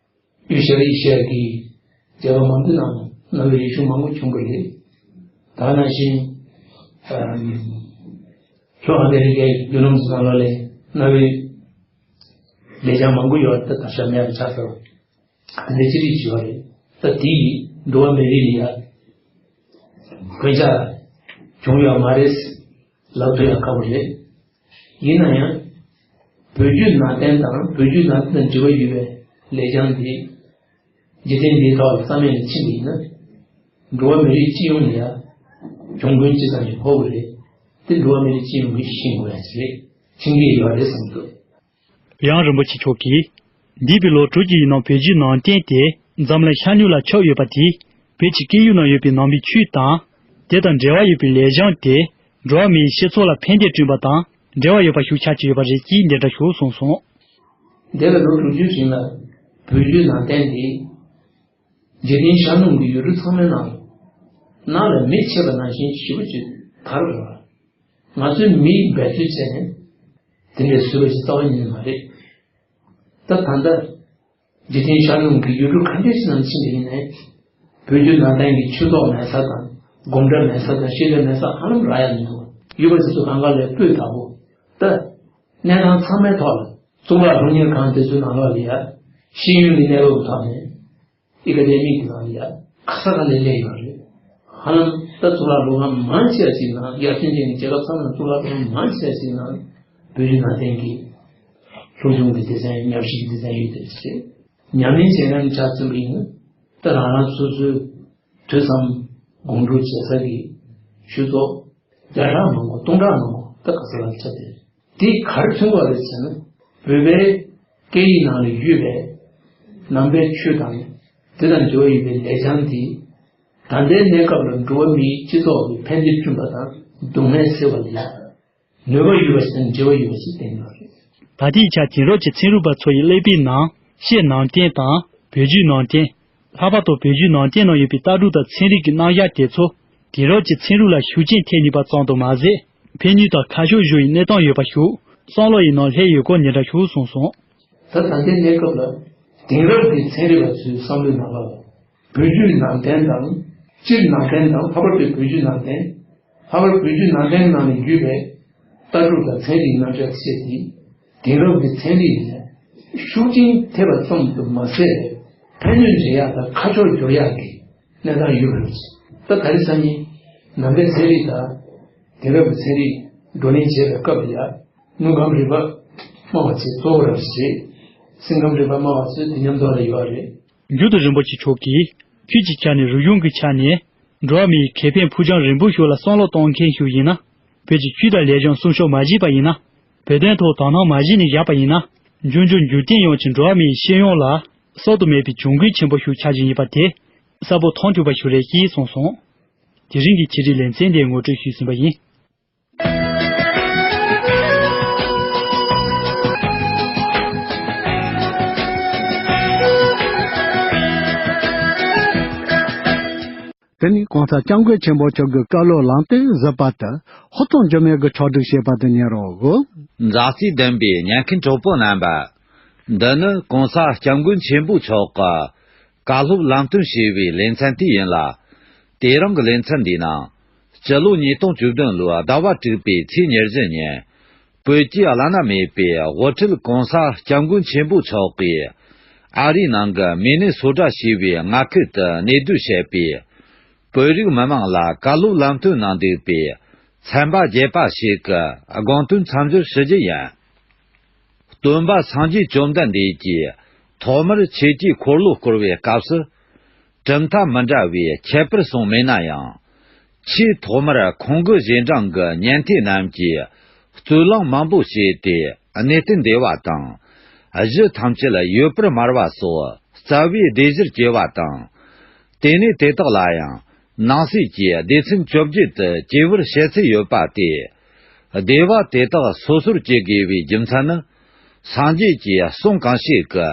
དབྱིན་ཞར་དབྱིན་ཞར་གྱི་རྒྱལ་ཁབ་མང་པོའི་ནང་ལ་གནའ་བོའི་རིག་གཞུང་མང་པོ་བྱུང་བ་རེད། ད་ནང་བཞིན་ལྷོ་ཨ་མེ་རི་ཀའི་རྒྱུ་ནོར་ཚོ་ནང་ལོགས་ལ་གནའ་བོའི་ལེགས་བྱང་མང་པོ་ཡོད་རེད། ད་ད་ཆ་མེད་པ་ཆགས་ཚར་བ། དེ་འདྲ་ཅི་རིགས་བྱས་པ་རེད། ད་དེ་ཡིས་འགྲོ་བ་མི་རིགས་ལ་ཡ་གོད་ཆག་བྱུང་ཡོད་མ་རེད་ལབ་ཐུབ་ཡ་ཁག་པོ་རེད། ཡིན་ན་ཡང་བོད་བརྒྱུད་ནང་བསྟན་དང་བོད་བརྒྱུད་ནང་བསྟན་དང་འབྲེལ་བ་ཡོད་པའི་ལེགས་བྱང་དེ་འཇིག་རྟེན་འདིའི་ཐོག་ལ་རྩ་མེད་ལ་ཕྱིན་པ་ཡིན་ན། འགྲོ་བ་མི་རིགས་སྤྱི་ཡོངས་ལ་ཡ་གྱོང་གུན་ཅི་ཙམ་ཞིག་ཕོག་གི་རེད། དེ་འགྲོ་བ་མི་རིགས་སྤྱི་ཡོངས་ཀྱིས་ཤེས་དགོས་ཡ་ཅིག་རེད། ཤེས་ཀྱི་ཡོད་རེད་བསམ་འདུག། ཡང་རིན་པོ་ཆེ་མཆོག་གིས། འདས་པའི་ལོ་དྲུག་ཅུ་ཡི་ནང་བོད་བརྒྱུད་ནང་བསྟན་དེ་འཛམ་གླིང་ཤར་ནུབ་ལ་ཁྱབ་ཡོད་པ་དེས། བོད་ཀྱི་སྐད་ཡིག་ནང་ཡོད་པའི་ནང་པའི་ཆོས་དང་། དེ་དང་འབྲེལ་བ་ཡོད་པའི་ལེགས་བྱང་དེ། འགྲོ་བ་མིའི་སྤྱི་ཚོགས་ལ་ཕན་བདེ་བསྐྲུན་པ་དང་འབྲེལ་བ་ཡོད་པ་ཞིག་ཆགས་ཀྱི་ཡོད་པ་རེད་ཅེས་འདི་འདྲ་ཞིག་གསུངས་སོང་། འདས་པའི་ལོ་དྲུག་ཅུའི་རིང་ལ་བོད་བརྒྱུད་ནང་བསྟན་དེ། འཇིག་རྟེན་ཤར་ནུབ་ཀྱི་ཡུལ་གྲུ་ཚང་མའི་ནང་ལ། ནང་ལ་མེ་མཆེད་པ་ནང་བཞིན་ཞེ་པོ་ཅིག་དར་བ་རེད། ང་ཚོས་མེ་འབད་རྩོལ་བྱས་ནས་དེ་འདྲའི་བཟོས་པ་ཞིག་རྩ་བ་ཉིད་ནས་མ་རེད། ད་ད་ལྟ་འཇིག་རྟེན་ཤར་ནུབ་ཀྱི་ཡུལ་གྲུ་ག་འདྲ་ཞིག་ནང་ཕྱིན་པ་ཡིན་ནའི། བོད་བརྒྱུད་ནང་བསྟན་གྱི་ཆོས་ཚོགས་མེད་ས་དང་། སྒོམ་གྲྭ་མེད་ས་དང་། བཤད་གྲྭ་མེད་ས་ཧ་ལམ་རག་ཡ་མི་འདུག། ཡོད་པ་དེ་ཚོ་གང་ག་ལས་སྤུས་དག་པོ། ད་གནས་སྟངས་ཚང་མའི་ཐོག་ལ་གཙུག་ལག་སློབ་གཉེར་ཁང་དེ་ཚོའི་ནང་ལོགས་ལ་ཡ་ཤེས་ཡོན་གྱི་གནས་བབ་ཐོག་ནས། ཨི་ཀ་ཌེ་མིག་གི་ནང་ལ་ཡ་ག་ས་ག་ལ་སླེབས་ཡོད་རེད། ཧ་ལམ་ད་གཙུག་ལག་སློབ་ཁང་མང་ཆེ་བ་ཞིག་ནང་། ཡར་ཐོན་ཅན་གྱི་རྒྱལ་ཁབ་ཚང་མ་གཙུག་ལག་སློབ་ཁང་མང་ཆེ་བ་ཞིག་ནང་བོད་བརྒྱུད་ནང་བསྟན་གྱི་སློབ་སྦྱོང་གི་སྡེ་ཚན། ཉམས་ཞིབ་ཀྱི་སྡེ་ཚན་ཡོད་དེ་རེད། ཉམས་ལེན་བྱེད་མཁན་ཆ་མཚོན་པ་ཡིན་ན། ད་རང་རང་སོ་སོའི་ཐོས་བསམ་སྒོམ་སྒྲུབ་བྱེད་ས་གི་ཆོས་ཚོགས་བརྒྱ་ཕྲག་མང་པོ་སྟོང་ཕྲག་མང་པོ་ད་ག་ས་ལ་ཆགས་བསྡད་རེད། དེ་ག་རེ་མཚོན་པ་རེད་ཟེར་ན། བོད་པའི་སྐད་ཡིག་ནང་ལ་ཡོད་པའི་ནང་པའི་ཆོས་དང་། དེ་དང་འབྲེལ་བ་ཡོད་པའི་ལེགས་བྱང་དེ། ད་ལྟའི་གནས་སྐབས་ལ་འགྲོ་བ་མིའི་སྤྱི་ཚོགས་ལ་ཕན་བདེ་བསྐྲུན་པ་དང་སྡུག་བསྔལ་སེལ་བ་ལ་ནུས་པ་ཡོད་པ་ཞིག་དང་འབྲེལ་བ་ཡོད་པ་ཞིག་བསྟན་ཡོད་རེད། ད་ལྟའི་ཆར་དེང་རབས་ཀྱི་ཚན་རིག་པ་ཚོ་ཡི་ཀླད་པའི་ནང་། ཕྱི་ནང་བསྟན་དང་བོད་བརྒྱུད་ནང་བསྟན། ལྷག་པར་དུ་བོད་བརྒྱུད་ནང་བསྟན་ནང་ཡོད་པའི་ལྟ་གྲུབ་དང་ཚན་རིག་གི་རྣམ་གཞག་དེ་ཚོ། དེང་རབས་ཀྱི་ཚན་རིག་ལ་ཤུགས་རྐྱེན་ཐེབས་ནུས་པ་ཙམ་དུ་མ་ཟད། ཕན་ནུས་དང་ཁ་ཕྱོགས་བཞི་ཡི་གནས་སྟངས་ཡོད་པ་ཞིག་བསམ་བློ་ཡི་ནང་སླེབས་ཡོད་སྐོར་འདི་འདྲ་ཞིག་གསུངས་སོང་། ད་ད་ལྟའི་གནས་སྐབས་ལ་དེང་རབས་ཀྱི་ཚན་རིག་པ་ཚོའི་བསམ་བློའི་ནང་ལ། བོད་བརྒྱུད་ནང་བསྟན་དང་། སྤྱིར་ནང་བསྟན་དང་། ལྷག་པར་དུ་བོད་བརྒྱུད་ནང་བསྟན། ལྷག་པར་བོད་བརྒྱུད་ནང་བསྟན་ནང་ནས་བརྒྱུད་པའི་ལྟ་གྲུབ་དང་ཚན་རིག་རྣམ་གཞག་བཅས་ཀྱིས་དེང་རབས་ཀྱི་ཚན་རིག་ལ་ཤུགས་རྐྱེན་ཐེབས་པ་ཙམ་དུ་མ་ཟད། ཕན་ནུས་འདྲེན་ཡག་དང་ཁ་ཕྱོགས་འགྱུར་ཡག་གི་གནས་སྟངས་ཡོད་པ་རེད། ད་ག་རེ་ཟེར་ན། ནང་པའི་ཚན་རིག་དང་དེང་རབས་ཀྱི་ཚན་རིག་བགྲོ་གླེང་བྱེད་པའི་སྐབས་ལ་ཡ། དངོས་ཁམས་རིག་པ་སྨྲ་བ་ཚོས་གཙོ་བོ་རང་བྱེད། སེམས་ཁམས་རིག་པ་སྨྲ་བ་ཚོས་དེ་མཉམ་དུ་ལ་ཡོད་རེད། མཇུག་ཏུ་རིན་པོ་ཆེ་མཆོག་གིས། ཆོས་ཀྱི་ཆ་ནས། རིག་གཞུང་གི་ཆ་ནས། འགྲོ་བ་མིའི་ཁེ་ཕན་ཕུགས་རྒྱང་རིང་པོ་ཞིག་ལ་བསམ་བློ་གཏོང་མཁན་ཞིག་ཡིན་ན། བོད་ཀྱི་ཆོས་དང་ལེགས་བྱང་སྲུང་སྐྱོབ་མ་བྱས་པ་ཡིན་ན། བོད་དོན་ཐོག་དོ་སྣང་མ་བྱས་ནས་བཞག་པ་ཡིན་ན། འབྱུང་འགྱུར་འགྱུར་བསྟན་ཡོང་ཕྱིར་འགྲོ་བ་མིའི་སྤྱི་ཡོངས་ལ་གསར་དུ་མེད་པའི་གྱོང་གུན་ཆེན་པོ་ཞིག་ཆགས་ཀྱི་ཡིན་པ་དེ་གསལ་པོ་མཐོང་ཐུབ་པ་ཞིག་རེད་ཅེས་གསུངས་སོང་། དེ་རིང་གི་ཆེད་སྒྲིག་ལེ་ཚན་དེ་ངོ་སྤྲོད་ཞུས་ཟིན་པ་ཡིན། དེ་ནི་གོང་ས་སྐྱབས་མགོན་ཆེན་པོ་མཆོག་གི་བཀའ་སློབ་ལམ་སྟོན་ཟུར་པ་དེ་ཧོར་གཙང་འཇོལ་མོ་གིས་ཕྱོགས་སྒྲིག་བྱས་པ་དེ་ཉན་རོགས། མཛའ་བརྩེ་ལྡན་པའི་ཉན་མཁན་གྲོགས་པོ་རྣམ་པ། འདི་ནི་གོང་ས་སྐྱབས་མགོན་ཆེན་པོ་མཆོག་གི་བཀའ་སློབ་ལམ་སྟོན་ཞེས་པའི་ལེ་ཚན་དེ་ཡིན་ལ། དེ་རིང་གི་ལེ་ཚན་འདིའི་ནང་། སྤྱི་ལོ་ཉིས་སྟོང་བཅུ་བདུན་ལོའི་ཟླ་བ་དྲུག་པའི་ཚེས་ཉེར་བཞི་ཉིན། བོད་ཀྱི་བླ་ན་མེད་པའི་དབུ་ཁྲིད་གོང་ས་སྐྱབས་མགོན་ཆེན་པོ་མཆོག་གིས་ཨ་རིའི་ནང་གི་མི་ནི་སོ་ཊ་ཞེས་པའི་མངའ་ཁུལ་དུ་གནས་སྡོད་བྱེད་པའི་བོད་རིགས་མི་མང་ལ་བཀའ་སློབ་ལམ་སྟོན་གནང་འདུག་པའི་ཚན་པ་བརྒྱད་པ་ཞིག་གི་དགོངས་དོན་མཚམས་སྦྱོར་ཞུ་རྒྱུ་ཡིན། སྟོན་པ་སངས་རྒྱས་བཅོམ་ལྡན་འདས་ཀྱིས་ཐོག་མར་ཆོས་ཀྱི་འཁོར་ལོ་བསྐོར་བའི་སྐབས་སུ། གྲུབ་མཐའ་མི་འདྲ་བའི་ཁྱད་པར་གསུངས་མེད་ན་ཡང་། ཆེས་ཐོག་མར་ཁོང་གི་རྗེས་འབྲང་གི་ཉན་ཐོས་རྣམས་ཀྱིས་རྩོད་གླེང་མང་པོ་བྱས་ཏེ་གནས་བརྟན་བདེ་བ་དང་། གཞི་ཐམས་ཅད་ཡོད་པར་སྨྲ་བ་སོགས་རྩ་བའི་སྡེ་བཞིར་གྱེས་པ་དང་། དེ་ནས་དེ་དག་ལ་ཡང་ནང་གསེས་ཀྱི་སྡེ་ཚན་བཅོ་བརྒྱད་དུ་གྱེས་པར་བཤད་ཚུལ་ཡོད་པ་སྟེ། སྡེ་པ་དེ་དག་སོ་སོར་གྱེས་དགོས་པའི་རྒྱུ་མཚན་ནི། སངས་རྒྱས་ཀྱི་གསུང་གང་བཤད་ཀྱི་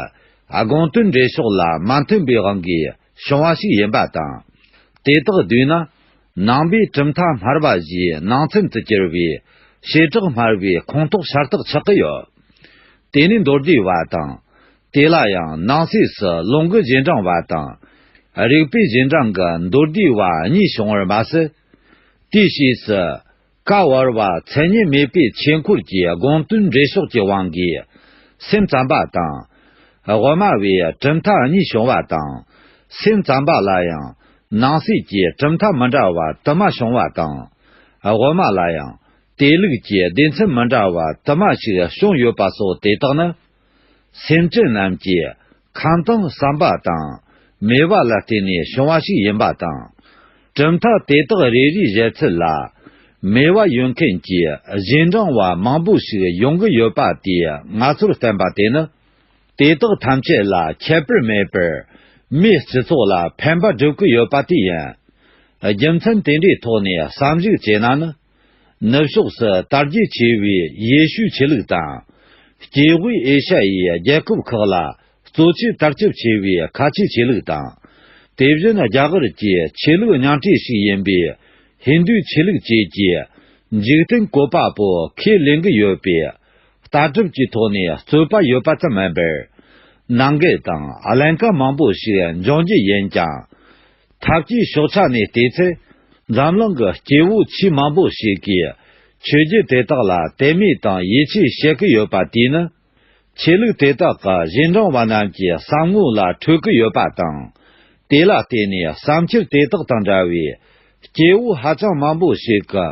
དགོངས་དོན་འགྲེལ་ཕྱོགས་ལ་མ་མཐུན་པའི་དབང་གིས་བྱུང་བ་ཞིག་ཡིན་པ་དང་། དེ་དག་བསྡུས་ན། ནང་པའི་གྲུབ་མཐའ་སྨྲ་བ་བཞིའི་ནང་ཚན་དུ་གྱུར་པའི་བྱེ་བྲག་སྨྲ་བའི་ཁོངས་གཏོགས་ཤ་སྟག་ཆགས་ཀྱི་ཡོད། དེ་ནས་མདོ་སྡེ་པ་དང་། དེ་ལ་ཡང་ནང་གསེས་སུ་ལུང་གི་རྗེས་འབྲང་བ་དང་། རིགས་པའི་རྗེས་འབྲང་གི་མདོ་སྡེ་པ་གཉིས་བྱུང་བར་མ་ཟད། དེའི་ཕྱིས་སུ། བཀའ་བར་པ་མཚན་ཉིད་མེད་པའི་ཆོས་འཁོར་གྱི་དགོངས་དོན་འགྲེལ་ཕྱོགས་ཀྱི་དབང་གིས་སེམས་ཙམ་པ་དང་། དབུ་མ་པའི་གྲུབ་མཐའ་གཉིས་བྱུང་བ་དང་། སེམས་ཙམ་པ་ལ་ཡང་ནང་གསེས་ཀྱི་གྲུབ་མཐའ་མི་འདྲ་བ་དུ་མ་བྱུང་བ་དང་། དབུ་མ་ལ་ཡང་དེ་ལུགས་ཀྱི་སྡེ་ཚན་མི་འདྲ་བ་དུ་མ་ཞིག་བྱུང་ཡོད་པ་སོགས་དེ་དག་ནི། སེམས་ཅན་རྣམས་ཀྱི་ཁམས་དང་བསམ་པ་དང་མོས་པ་ལ་བརྟེན་ནས་བྱུང་བ་ཞིག་ཡིན་པ་དང་། གྲུབ་མཐའ་དེ་དག་རེ་རེའི་བཞེད་ཚུལ་ལ་མོས་པ་ཡོད་མཁན་གྱི་རྗེས་འབྲང་བ་མང་པོ་ཞིག་ཡོང་གི་ཡོད་པ་དེས་ང་ཚོར་བསྟན་པ་དེ་ནི། དེ་དག་ཐམས་ཅད་ལ་ཁྱད་པར་མེད་པར་མིའི་སྤྱི་ཚོགས་ལ་ཕན་པ་སྒྲུབ་ཀྱི་ཡོད་པ་དེ་ཡིན། རྒྱུ་མཚན་དེ་འདྲའི་ཐོག་ནས་བསམ་གཞིག་བྱས་ན་ནི། ནུབ་ཕྱོགས་སུ་དར་རྒྱས་ཆེ་བའི་ཡེ་ཤུའི་ཆོས་ལུགས་དང་། སྐྱེ་དབུས་ཨེ་ཤ་ཡའི་རྒྱལ་ཁབ་ཁག་ལ་གཙོ་ཆེ་དར་ཁྱབ་ཆེ་བའི་ཁ་ཆེའི་ཆོས་ལུགས་དང་། དེ་བཞིན་རྒྱ་གར་གྱི་ཆོས་ལུགས་མཉམ་འབྲེལ་ཞིག་ཡིན་པའི་ཧིན་རྡུའི་ཆོས་ལུགས་བཅས་ཀྱིས་འཇིག་རྟེན་བཀོད་པ་པོ་ཁས་ལེན་གྱི་ཡོད་པས། ལྟ་གྲུབ་ཀྱི་ཐོག་ནས་རྩོད་པ་ཡོད་པ་ཙམ་མིན་པར། ནང་འགལ་དང་ཀླན་ཀ་མང་པོ་ཞིག་འབྱུང་རྒྱུ་ཡིན་ཀྱང་། ཐབས་ཀྱི་ཕྱོགས་ཆ་ནས་བལྟས་ཚེ། འཛམ་གླིང་གི་སྐྱེ་བོ་ཆེས་མང་པོ་ཞིག་གིས་ཆོས་བརྒྱུད་དེ་དག་ལ་དད་མོས་དང་ཡིད་ཆེས་བྱེད་ཀྱི་ཡོད་པ་དེས་ནི། ཆོས་ལུགས་དེ་དག་གི་རྗེས་འབྲང་བ་རྣམས་ཀྱི་བསམ་ངོ་ལ་འཕྲོད་ཀྱི་ཡོད་པ་དང་། དེ་ལ་བརྟེན་ནས་བསམ་འཆར་དེ་དག་དང་འདྲ་བའི་སྐྱེ་བོ་ཧ་ཅང་མང་པོ་ཞིག་གི་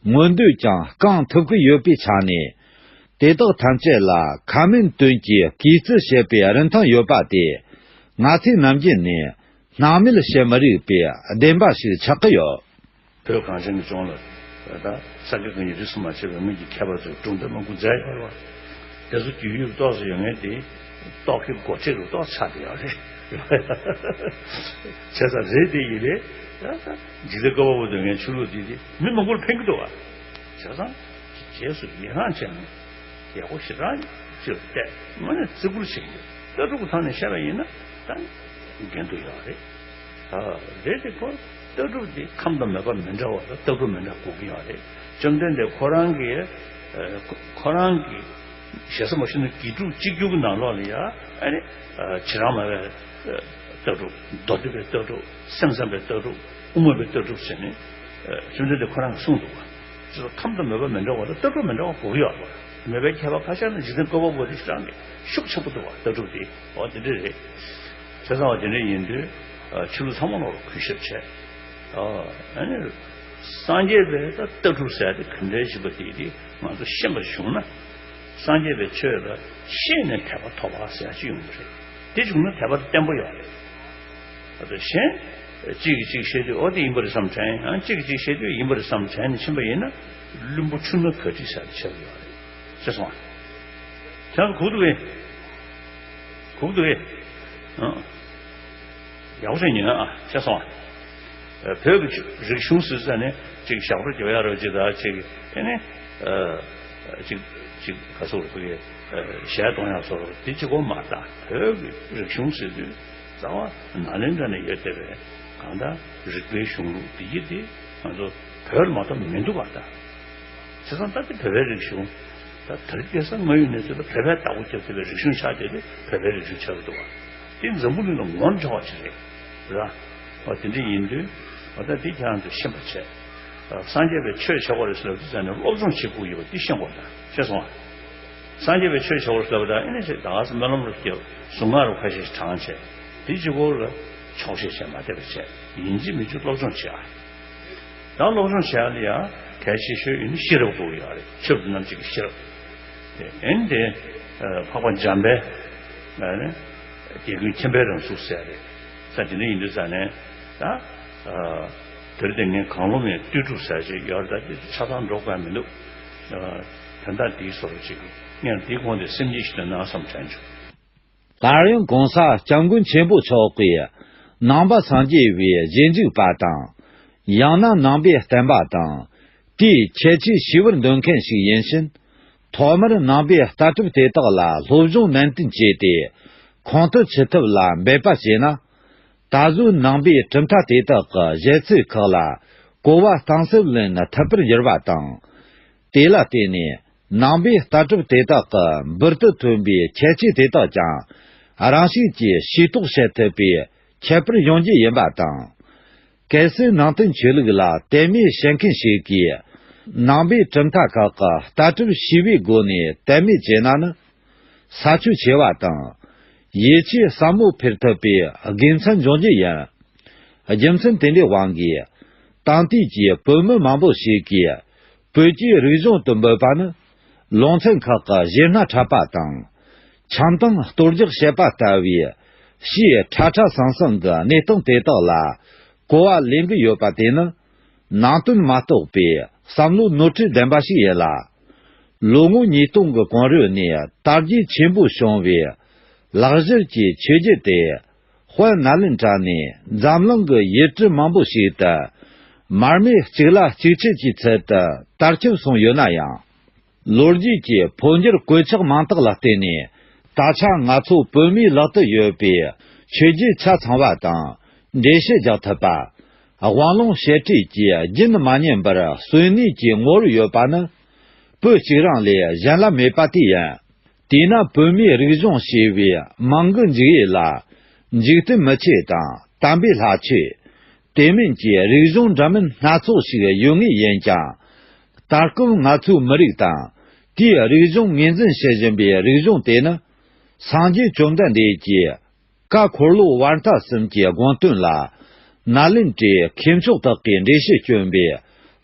མངོན་འདོད་ཀྱང་བསྐང་ཐུབ་ཀྱི་ཡོད་པའི་ཆ་ནས། དེ་དག་ཐམས་ཅད་ལ་ཁ་མིན་དོན་གྱིས་གུས་བརྩི་བྱེད་པའི་རིན་ཐང་ཡོད་པ་དེ། ང་ཚོས་ནམ་རྒྱུན་ནས་སྣང་མེད་བྱེད་མི་རིགས་པའི་བདེན་པ་ཞིག་ཆགས་ཀྱི་ཡོད། བོད་གངས་ཅན་གྱི་ལྗོངས་ལ་ད་ས་དགེ་བཀའ་རྙིང་རིས་སུ་མ་ཆད་པའི་སྔོན་གྱི་མཁས་པ་ཚོས་སྒྲུང་དེབ་མང་པོ་མཛད་ཡོད་རེད་བ། དེ་ཚོ་རྒྱུས་ཡོད་ཏོག་ཙམ་ཡོད་མཁན་དེ་ཏོག་གི་སྒོ་ཁྲིད་རུ་ཏོག་ཆགས་བསྡད་ཡོད་རེད། བྱས་ཙང་རེད་དེ་ཡིན་རེད། ད་ད་འཇིག་རྟེན་བཀོད་པ་པོ་འདོད་མཁན་ཆོས་ལུགས་དེ་དེ་མི་མང་པོར་ཕན་གྱི་འདུག་བ། བྱས་ཙང་རྗེས་སུ་ཡི་རང་བྱས་ནས་རྒྱལ་པོ་ཞེ་དྲག་ཅིག་བལྟས་དངོས་གནས་བརྩི་བཀུར་བྱེད་ཀྱི་ཡོད། ལྟ་གྲུབ་ཐོག་ནས་བཤད་པ་ཡིན་ན་ད་འགན་དུ་ཡོད་རེད། ཨ། རེད་དེ་ཁོ་ལྟ་གྲུབ་དེ་ཁམས་དང་མོས་པ་མི་འདྲ་བ་ལ་ལྟ་གྲུབ་མི་འདྲ་དགོས་ཀྱི་ཡོད་རེད། བཅོམ་ལྡན་འདས་ཁོ་རང་གི་ཨ་ཁོ་རང་གི་ཞེ་ས་མ་ཞུ་ན་དགེ་ཕྲུག་གཅིག་གྱུར་གྱི་ནང་ལོགས་ལ་ཡ་ཨ་ནི་ཨ་བྱེ་བྲག་སྨྲ་བའི་ཨ་ལྟ་གྲུབ། མདོ་སྡེ་པའི་ལྟ་གྲུབ། སེམས་ཙམ་པའི་ལྟ་གྲུབ། དབུ་མ་པའི་ལྟ་གྲུབ་ཟེར་ནས་ཨ་བཅོམ་ལྡན་འདས་ཁོ་རང་གིས་གསུངས་འདུག་བ། ཁམས་དང་མོས་པ་མི་འདྲ་བ་ལ་ལྟ་གྲུབ་མི་འདྲ་བ་དགོས་ཀྱི་ཡོད་རེད། མོས་པའི་ཁྱད་པར་ཕར་བཞག་ན་འཇིག་རྟེན་བཀོད་པ་པོ་དེ་ཞེ་དྲག་གི་ཤུགས་ཆེན་པོ་འདུག་བ། ལྟ་གྲུབ་དེ་འོ་དེ་འདྲ་རེད། བྱས་ཙང་བ་དེ་འདྲ་ཡིན་དུས་ཨ་ཆོས་ལུགས་ཚང་མ་ལོག་ལ་གུས་ཞབས་བྱས། ཨ་ཨ་ནི་སངས་རྒྱས་པའི་ད་ལྟ་གྲུབ་ཟེར་ཡ་དེ་ག་འདྲའི་ཞིག་པ་དེ་དེ་ང་ཚོ་ཤེས་པ་བྱུང་ན། སངས་རྒྱས་པའི་ཆོས་ལ་ཤེས་ནས་དད་པ་ཐོབ་པ་ཟེར་ཡ་ཅིག་ཡོང་གི་རེད། དེ་བྱུང་ན་དད་པ་དེ་བརྟན་པོ་ཡོད་རེད། ད་གཞན་གཅིག་གིས་གཅིག་བཤད་དུས་འོ་དེ་ཡིན་པ་རེད་བསམ་དྲན། ཡང་གཅིག་གིས་གཅིག་བཤད་དུས་ཡིན་པ་རེད་བསམ་དྲན་ནས་ཕྱིན་པ་ཡིན་ན་བླུན་པོ་ཆུ་སྣ་ག་དྲི་ཟེར་ཆེ་བ་ཡོད་རེད། ཤེས་སོང་ཨ། ཁྱེད་རང་ཚོ་གོ་གི་འདུག་གས། གོ་གི་འདུག་གས། ཨང་། ཡག་པོ་བྱས་ཉོན་ཨ། ཤེས་སོང་ཨ། བོད་ཀྱི་རིག་གཞུང་ཟེར་ས་ནས་ཅིག་ཞབས་བྲོ་རྒྱག་ཡག་རོ་ཅིག་དང་ཅིག་ཨེ་ནི་ཅིག་ཅིག་ག་ཚོད་རེད། ཕ་གི་གཞས་གཏོང་ཡག་ཚོ་རོ་དེ་གཅིག་པོ་མ་རེད། བོད་ཀྱི་རིག་གཞུང་ཟེར་དུས་རྩ་བ་ནཱ་ལེནྡྲ་ནས་ཡོད་བསྡད་པའི་གང་ལྟར་རིག་པའི་གཞུང་ལུགས་འདི་ཡི་དེ་ང་ཚོ་བོད་ལ་མ་གཏོགས་མི་འདུག་པ་ད། བྱས་ཙང་ད་ལྟ་བོད་པའི་རིག་གཞུང་ད་དེ་རིང་ཁ་སང་དངོས་ཡོད་གནས་ཚུལ་ལ་བོད་པའི་བདག་པོ་རྒྱབ་ཐུབ་པའི་རིག་གཞུང་ཆགས་བསྡད་དེ་བོད་པའི་རིག་གཞུང་ཆགས་ཀྱི་འདུག་བ། དེ་འཛམ་བུ་གླིང་ལ་ངོ་འཕྲོད་པ་ཞིག་རེད། ར། འོ་དེ་འདྲ་ཡིན་དུས་འོ་ད་དེ་ཁྱེད་རང་ཚོས་ཤེས་པ་བྱས། སངས་རྒྱས་པའི་ཆོས་བྱེད་དགོས་རེད་ཟེར་ལབ་དུས་ཙང་ནས་སློབ་སྦྱོང་བྱེད་དགོས་ཡོད་པ་འདི་ཤེས་དགོས་ད། ཤེས་སོང་ང་། སངས་རྒྱས་པའི་ཆོས་བྱེད་དགོས་རེད་ཟེར་ལབ་ད་ཨེ་ནས་ཞེས་ད་ག་སེ་སྨོན་ལམ་རེ་བརྒྱབ། གཟུངས་སྔགས་རུ་ཁ་ཤས་ཤིག་བགྲངས་བྱས། དེ་གཅིག་པོ་ལ་ཆོག་ཤེས་བྱས་མ་བསྡད་པ་བྱས། ཡིན་གཅིག་མིན་གཅིག་སློབ་སྦྱོང་བྱེད་ཨ། ད་སློབ་སྦྱོང་བྱེད་ཡ་ལ་ཡང་གལ་ཆེ་ཤོས་ཡིན་ན་ཤེས་རབ་དགོས་ཡོད་རེད། ཆོས་རྣམས་ཀྱི་ཤེས་རབ། དེ་ཨེ་ནི་དེ་འཕགས་པ་འཇམ་དཔལ་ཨེ་ནི་དགེ་ཀུན་མཁྱེན་པའི་རང་གཟུགས་ཟེར་རེད། ད་དེ་འདྲ་ཡིན་དུས་ཙང་ནས་ད་དེར་དེ་ངས་གང་བློ་མེད་ལྟོས་གྲུབ་ཟེར་ཅིག་ཡོད་རེད། ད་དེ་ཆ་ཚང་འགྲོ་དགོས་མི་འདུག་དོན་དག་འདིའི་བཟོ་འདྲ་ཅིག་ངས་འདིའི་གོང་དེ་སེམས་ཀྱིས་ཞིག་ཏུ་ན་བསམ་དྲན་བྱུང་། སླར་ཡང་གོང་ས་སྐྱབས་མགོན་ཆེན་པོ་མཆོག་གིས་ནང་པ་སངས་རྒྱས་པའི་རྗེས་འཇུག་པ་དང་། ཡང་ན་ནང་པའི་བསྟན་པ་དང་། དེའི་ཁྱད་ཆོས་ཤེས་པར་འདོད་མཁན་ཞིག་ཡིན་ཕྱིན། ཐོག་མར་ནང་པའི་ལྟ་གྲུབ་དེ་དག་ལ་སློབ་སྦྱོང་ནན་ཏན་བྱས་ཏེ། ཁོང་དུ་ཆུད་ཐབས་ལ་འབད་པ་བྱས་ན། ད་གཟོད་ནང་པའི་གྲུབ་མཐའ་དེ་དག་གི་གཞི་རྩའི་ཁག་ལ་གོ་བ་གཏིང་ཟབ་ལེན་ཐུབ་པར་འགྱུར་བ་དང་། དེ་ལ་བརྟེན་ནས་ནང་པའི་ལྟ་གྲུབ་དེ་དག་གི་འབུར་དུ་ཐོན་པའི་ཁྱད་ཆོས་དེ་དག་ཀྱང་རང་བཞིན་གྱིས་ཤེས་རྟོགས་བྱེད་ཐུབ་པའི་ཁྱད་པར་ཡོང་རྒྱུ་ཡིན་པ་དང་། གལ་སྲིད་ནང་བསྟན་ཆོས་ལུགས་ལ་དད་མོས་བྱེད་མཁན་ཞིག་གིས་ནང་པའི་གྲུབ་མཐའ་ཁག་གི་ལྟ་གྲུབ་ཤེས་པའི་སྒོ་ནས་དད་མོས་བྱས་ན་ནི། ས་ཆོད་ཆེ་བ་དང་། ཡིད་ཆེས་ཟབ་མོ་འཕེལ་ཐུབ་པའི་དགེ་མཚན་འབྱུང་རྒྱུ་ཡིན། རྒྱུ་མཚན་དེ་འདྲའི་དབང་གིས། དེང་དུས་ཀྱི་བོད་མི་མང་པོ་ཞིག་གིས་བོད་ཀྱི་རིག་གཞུང་དུ་འབོད་པ་ནི། ལུང་ཚན་ཁག་གི་གཞས་སྣ་འཁྲབ་པ་དང་། འཆམ་དང་གཏོར་རྒྱག་བྱེད་པ་ལྟ་བུའི་ཕྱིའི་ཁྲ་ཁྲ་ཟང་ཟང་གི་གནས་སྟངས་དེ་དག་ལ་གོ་བ་ལེན་གྱི་ཡོད་པ་དེ་ནི། ནང་དོན་མ་རྟོགས་པའི་བསམ་བློ་ནོར་འཁྲུལ་ལྡན་པ་ཞིག་ཡིན་ལ། ལོ་ངོ་ཉིས་སྟོང་གི་གོང་རོལ་ནས་དར་རྒྱས་ཆེན་པོ་བྱུང་བའི་ལག་བཞར་གྱི་ཆོས་བརྒྱུད་དེ། དཔལ་ནཱ་ལེནྡྲ་ནས་འཛམ་གླིང་གི་ཡུལ་གྲུ་མང་པོ་ཞིག་ཏུ་མར་མེ་གཅིག་ལ་གཅིག་འཕྲད་ཀྱི་ཚུལ་དུ་དར་ཁྱབ་སོང་ཡོད་ན་ཡང་། ལོ་རྒྱུས་ཀྱི་འཕོ་འགྱུར་གོད་ཆག་མང་དག་ལ་བརྟེན་ནས། ད་ཆ་ང་ཚོ་བོད་མིའི་ལག་ཏུ་ཡོད་པའི་ཆོས་བརྒྱུད་ཆ་ཚང་བ་དང་འགྲེལ་བཤད་རྒྱག་ཐུབ་པ། དབང་ལུང་བཤད་ཁྲིད་ཀྱི་རྒྱུན་མ་ཉམས་པར་གསོན་གནས་ཀྱི་ངོ་བོར་ཡོད་པ་ནི། བོད་གཅིག་རང་ལས་གཞན་ལ་མེད་པ་དེ་ཡིན། དེས་ན་བོད་མིའི་རིག་གཞུང་ཞེས་པའི་མིང་གི་འཇུག་ཡུལ་ལ། འཇིག་རྟེན་མི་ཆོས་དང་དམ་པའི་ལྷ་ཆོས། དེ་མིན་གྱི་རིག་གཞུང་འདྲ་མིན་སྣ་ཚོགས་ཤིག་ཡོད་ངེས་ཡིན་ཀྱང་། ད་སྐབས་ང་ཚོའི་མི་རིགས་དང་། དེའི་རིག་གཞུང་ངོས་འཛིན་བྱེད་བཞིན་པའི་རིག་གཞུང་དེ་ནི། སངས་རྒྱས་བཅོམ་ལྡན་འདས་ཀྱིས། བཀའ་འཁོར་ལོ་བར་མཐའ་གསུམ་གྱི་དགོངས་དོན་ལ། ནཱ་ལེནྡྲའི་མཁས་མཆོག་དག་གིས་འགྲེལ་བཤད་བསྐྱོན་པའི་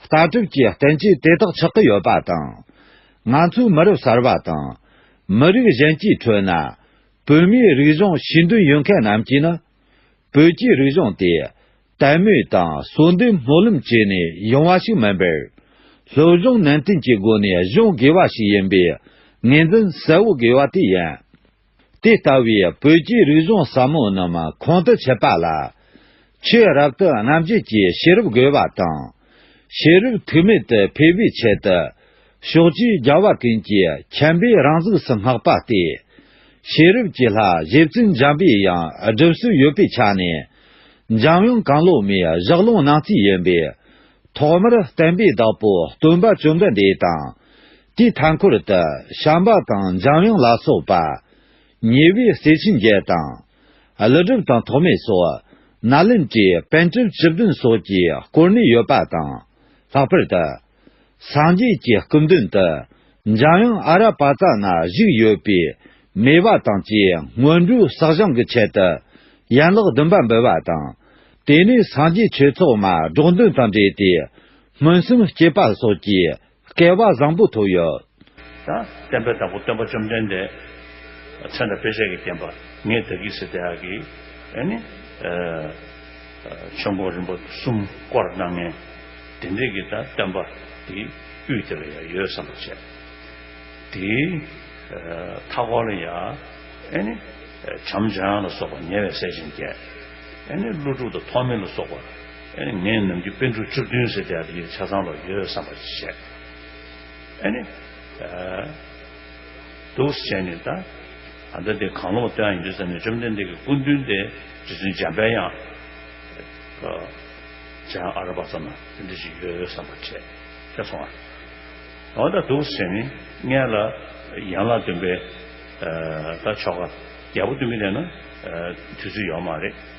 ལྟ་གྲུབ་ཀྱི་བསྟན་བཅོས་དེ་དག་ཆགས་ཀྱི་ཡོད་པ་དང་། ང་ཚོའི་མི་རབས་གསར་བ་དང་། མི་རིགས་གཞན་གྱི་ཁྲོད་ན། བོད་མིའི་རིག་གཞུང་ཤེས་འདོད་ཡོད་མཁན་རྣམས་ཀྱིས་ནི། བོད་ཀྱི་རིག་གཞུང་དེ། དད་མོས་དང་གསོལ་འདེབས་སྨོན་ལམ་བཅས་ནས་ཡོང་བ་ཞིག་མིན་པར། སློབ་སྦྱོང་ནན་ཏན་གྱི་སྒོ་ནས་སྦྱོང་དགོས་པ་ཞིག་ཡིན་པའི་ངོས་འཛིན་གསལ་བོ་དགོས་པ་དེ་ཡིན། དེ་ལྟ་བུའི་བོད་ཀྱི་རིག་གཞུང་ཟབ་མོ་རྣམས་ཁོང་དུ་ཆུད་པ་ལ། ཆོས་རབ་ཏུ་རྣམ་འབྱེད་ཀྱི་ཤེས་རབ་དགོས་པ་དང་། ཤེས་རབ་ཐུག་མེད་དུ་འཕེལ་བའི་ཆེད་དུ། ཕྱོགས་བཅུའི་རྒྱལ་བ་ཀུན་གྱིས་མཁྱེན་པའི་རང་གཟུགས་སུ་བསྔགས་པ་སྟེ། ཤེས་རབ་ཀྱི་ལྷ་རྗེ་བཙུན་འཇམ་པའི་དབྱངས་སྒྲུབ་སྲོལ་ཡོད་པའི་ཆ་ནས། འཇམ་དབྱངས་གང་བློ་མའི་ཞག་ལུང་གནང་རྩིས་ཡིན་པས། ཐོག་མར་བསྟན་པའི་བདག་པོ་སྟོན་པ་བཅོམ་ལྡན་འདས་དང་། དེའི་མཐའ་འཁོར་དུ་བྱམས་པ་དང་འཇམ་དབྱངས་ལ་སོགས་པ། ཉེ་བའི་སྲས་ཆེན་བརྒྱད་དང་། ཀླུ་སྒྲུབ་དང་ཐོགས་མེད་སོགས། ནཱ་ལེནྡྲའི་པཎ་གྲུབ་བཅུ་བདུན་སོགས་ཀྱིས་བསྐོར་ནས་ཡོད་པ་དང་། ལྷག་པར་དུ། སངས་རྒྱས་ཀྱི་སྐུ་མདུན་དུ། འཇམ་དབྱངས་ཨ་ར་པ་ཙ་ན་བཞུགས་ཡོད་པའི་མེ་བ་དང་བཅས་སྔོན་འགྲོའི་བསགས་སྦྱང་གི་ཆེད་དུ། ཡན་ལག་བདུན་པ་འབུལ་བ་དང་། དེ་ནས་སངས་རྒྱས་ཆོས་ཚོགས་མ་སྒྲོག་འདོན་དང་འབྲེལ་ཏེ། སྨོན་གསུམ་སྐྱེས་པ་སོགས་ཀྱི་སྐལ་བ་བཟང་པོ་ཐོབ་ཡོད། ད་བསྟན་པའི་བདག་པོ་སྟོན་པ་བཅོམ་ལྡན་འདས། མཚན་དང་དཔེ་བྱད་ཀྱིས་བརྒྱན་པ་ངས་ད་གིན་ཟེར་བསྡད་ཡག་གི་ཨ་ནི། ཆོས་འཁོར་རིམ་པ་གསུམ་བསྐོར་གནང་མཁན་དེ་འདྲས་ཀྱི་ད་བསྟན་པ་དེ་དབུས་དེ་ལ་ཡང་ཡོད་བསམ་པ་བྱས། དེའི་མཐའ་འཁོར་ལ་ཡང་ཨ་ནི་བྱམས་སྦྱང་ལ་སོགས་པ་ཉེ་བའི་སྲས་ཆེན་བརྒྱད། ཨ་ནི་ཀླུ་སྒྲུབ་དང་ཐོགས་མེད་ལ་སོགས་པ། ཨ་ནི་ངས་ནམ་རྒྱུན་པཎ་གྲུབ་བཅུ་བདུན་ཟེར་དེ་ཡ་དེ་ཆ་ཚང་ལོག་ཡོད་བསམ་པ་ཞིག་བྱས། ཨ་ནི་འདུག་སེ་བྱས་ནས་ད་ད་ལྟ་དེ་གང་ལོག་བཏོན་ཡ་ཡིན་དུས་ཙམ་ནས་བཅོམ་ལྡན་འདས་ཀྱི་སྐུ་མདུན་དེ་རྗེ་བཙུན་འཇམ་དཔལ་དབྱངས། ཨ། འཇམ་དབྱངས་ཨ་ར་པ་ཙམ་ན་དེ་འདྲ་ཞིག་ཡོད་བསམ་པ་བྱས། ཤེས་སོང་ཨ། འོ་ད་འདུག་སེ་བྱས་ནས་སྔོན་ལ་ཡན་ལག་བདུན་པའི་ཨ་ད་ཆོ་ག་རྒྱལ་པོ་བདུན་གྱི་ལས་ན་ཨ་དུས་ཚོད་ཡོད་མ་རེད།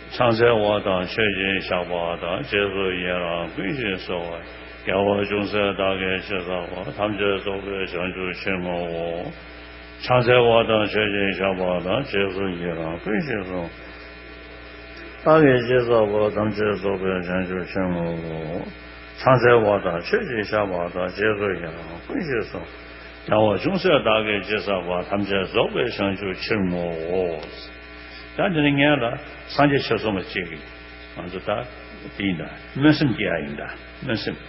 ཕྱག་འཚལ་བ་དང་མཆོད་ཅིང་བཤགས་པ་དང་། རྗེས་སུ་ཡི་རང་ཀུན་ཞིག་གསོལ་བ། དགེ་བ་ཅུང་ཟད་བདག་གིས་ཅི་བསགས་པ། ཐམས་ཅད་རྫོགས་པའི་བྱང་ཆུབ་ཕྱིར་བསྔོའོ། ཕྱག་འཚལ་བ་དང་མཆོད་ཅིང་བཤགས་པ་དང་། རྗེས་སུ་ཡི་རང་ཀུན་ཞིག་གསོལ། བདག་གིས་ཅི་བསགས་པ། ཐམས་ཅད་རྫོགས་པའི་བྱང་ཆུབ་ཕྱིར་བསྔོའོ། ཕྱག་འཚལ་བ་དང་མཆོད་ཅིང་བཤགས་པ་དང་། རྗེས་སུ་ཡི་རང་ཀུན་ཞིག་གསོལ། དགེ་བ་ཅུང་ཟད་བདག་གིས་ཅི་བསགས་པ། ཐམས་ཅད་རྫོགས་པའི་བྱང་ཆུབ་ཕྱིར་བསྔོའོ། ད་འདི་ནི་སྔོན་ལ་སངས་རྒྱས་ཆོས་གསུངས་པ་གཅིག་གིས་ང་ཚོ་ད་དེ་ཡིན་ད་སྨོན་སེམས་སྐྱེ་ཡ་ཡིན་ད་སྨོན་སེམས།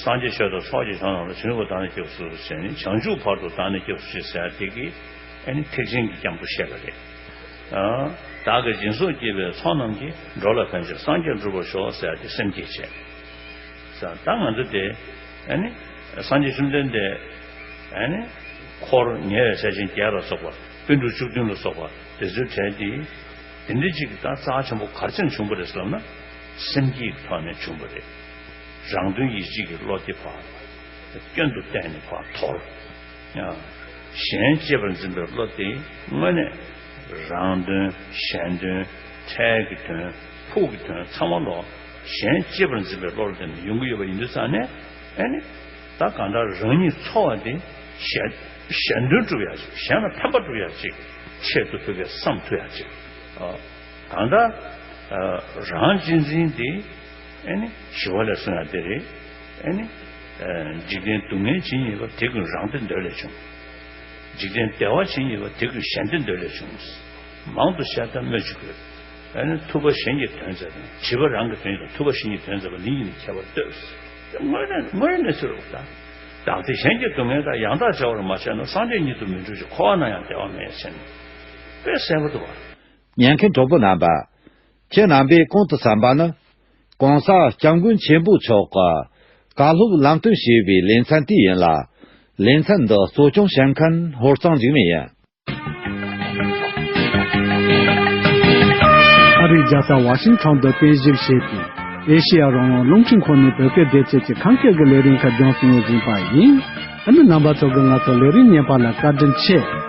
སངས་རྒྱས་ཆོས་དང་ཚོགས་ཀྱི་མཆོག་རྣམས་ལ། བྱིན་རླབས་བདག་ནི་སྐྱབས་སུ་མཆི་ཟེར་ནས། བྱང་ཆུབ་བར་དུ་བདག་ནི་སྐྱབས་སུ་མཆི་ཟེར་དེ་གིས་ཨ་ནི་ཐེག་ཆེན་གྱི་སྐྱབས་འགྲོ་བཤད་པ་རེད། ཨ། བདག་གིས་སྦྱིན་སོགས་བགྱིས་པའི་ཚོགས་རྣམས་ཀྱིས། འགྲོ་ལ་ཕན་ཕྱིར་སངས་རྒྱས་འགྲུབ་པར་ཤོག་ཟེར་དེ་སེམས་བསྐྱེད་བྱས། ས་ད་ང་ཚོ་དེ་ཨ་ནི་སངས་རྒྱས་བཅོམ་ལྡན་འདས་ཨ་ནི་འཁོར་ཉེ་བའི་ས་ཆེན་བརྒྱད་ལ་སོགས་པ་པཎ་གྲུབ་བཅུ་བདུན་ལ་སོགས་པ་དེ་ཚོའི་གྲས་དེ་དེ་འདྲ་ཅིག་ད་རྩ་ཆེན་པོ་ག་རེ་བྱས་ནས་བྱུང་བ་རེད་ཟེར་ལབ་ན། སེམས་བསྐྱེད་ཀྱི་ཐོག་ནས་བྱུང་བ་རེད། རང་དོན་ཡིད་བྱེད་ཀྱི་བློ་དེ་ཕར་སྐྱོན་དུ་བལྟས་ནས་ཕར་དོར། གཞན་གཅེས་པར་འཛིན་པའི་བློ་དེ་དངོས་གནས་རང་དོན་གཞན་དོན་འཕྲལ་གྱི་དོན་ཕུགས་ཀྱི་དོན་ཚང་མ་ལོག་གཞན་གཅེས་པར་འཛིན་པའི་བློ་ལ་བརྟེན་ནས་ཡོང་གི་ཡོད་པ་ཡིན་དུས་ཙང་ནས་ཨ་ནི་ད་གང་ལྟར་རང་ཉིད་འཚོ་བ་དེ་གཞན་གཞན་དོན་སྒྲུབ་ཡག་ཅིག་གཞན་ལ་ཕན་པ་སྒྲུབ་ཡག་ཅིག་ཆེད་དུ་ཕུལ་བའི་བསམ་ཐུབ་ཡག་ཅིག་གང་ལྟར་རང་གཅེས་འཛིན་དེ་ཨ་ནི་ཞི་བ་ལྷས་གསུངས་ཡག་དེ་རེད། ཨ་ནི། ཨ། འཇིག་རྟེན་སྡུག་བསྔལ་ཇི་སྙེད་པ། དེ་ཀུན་རང་བདེ་འདོད་ལས་བྱུང་། འཇིག་རྟེན་བདེ་བ་ཇི་སྙེད་པ། དེ་ཀུན་གཞན་བདེ་འདོད་ལས་བྱུང་། མང་དུ་བཤད་ད་སྨོས་ཅི་དགོས། ཨ་ནི་ཐུབ་པ་གཞན་གྱི་དོན་མཛད་དང་། བྱིས་པ་རང་གི་དོན་དང་། ཐུབ་པ་གཞན་གྱི་དོན་མཛད་པ། ལན་གྱིས་ནི་ཁྱད་པར་ལྟོས། དངོས་གནས་དངོས་གནས་ཚུལ་རོགས་ད། བདག་བདེ་གཞན་གྱི་སྡུག་བསྔལ་དང་། ཡང་དག་བྱ་བར་མ་བྱས་ན། སངས་རྒྱས་ཉིད་དུ་མི་འགྲུབ་ཅིང་། འཁོར་བ་ན་ཡང་བདེ་བ་མེད་ཟེར་ནས། དཔེ་གསལ་པོ་འདུག་བ། ཉན་མཁན་གྲོགས་པོ་རྣམ་པ། ཁྱེད་རྣམ་པས་གོང་དུ་གསན་པ་ནི། ༸གོང་ས་༸སྐྱབས་མགོན་ཆེན་པོ་མཆོག་གིས་བཀའ་སློབ་ལམ་སྟོན་ཞུས་པའི་ལེ་ཚན་དེ་ཡིན་ལ། ལེ་ཚན་འདི་གཙོ་སྐྱོང་བྱེད་མཁན་ཧོར་གཙང་འཇིགས་མེད་ཡིན། ཨ་རིའི་རྒྱལ་ས་ཝ་ཤིང་ཊོན་དུ་རྟེན་གཞི་བྱས་ཏེ། ཨེ་ཤེ་ཡ་རང་དབང་རླུང་འཕྲིན་ཁང་ནས་བོད་སྐད་སྡེ་ཚན་གྱི་ཁམས་སྐད་ཀྱི་ལས་རིམ་ཁག་སྦྱོང་སྲིང་ཡོང་བཞིན་པ་ཡིན། ཨ་ནི་རྣམ་པ་ཚོ་གིས་ང་ཚོའི་ལས་རིམ་ཉན་པ་ལ་བཀའ་དྲིན་ཆེ།